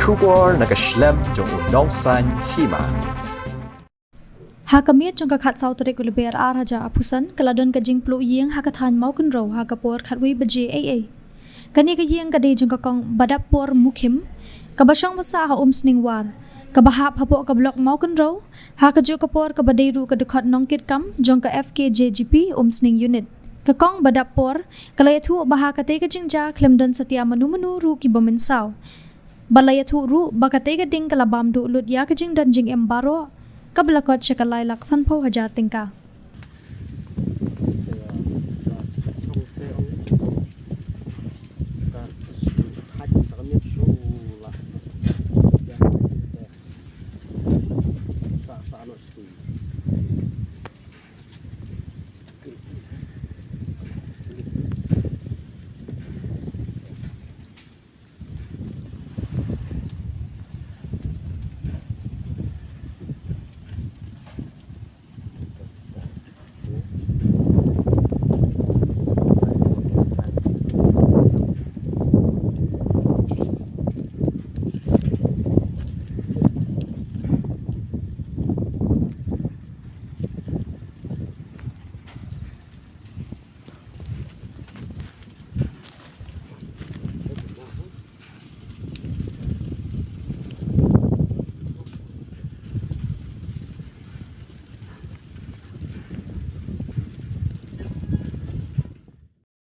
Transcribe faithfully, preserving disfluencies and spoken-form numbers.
Khubor na ka shlem jong u nongsan hima. Ha ka miet jong ka khatsaw tarik u Lber ar hajar arphew san, ka la don ka jingpluh ïing ha ka thaiñ Mawkynrew ha ka por khatwei baje eiei. Kane ka ïing ka dei jong ka kong Badappor Mukhim, kaba shong ba sah ha Umsning War, kaba hap hapoh ka block Mawkynrew, ha kajuh ka por kaba dei ruh ka dkhot nongkitkam jong ka F K J G P Umsning Unit. Ka kong Badappor ka la ïathuh ba ha katei ka jingjia khlem don satia mano mano ruh kiba mynsaw. Ba la ïathuh ruh ba katei ka ding ka la bam duh lut ïa ka jingdon jingem baroh, kaba la kot sha ka lai lak sanphew hajar tyngka.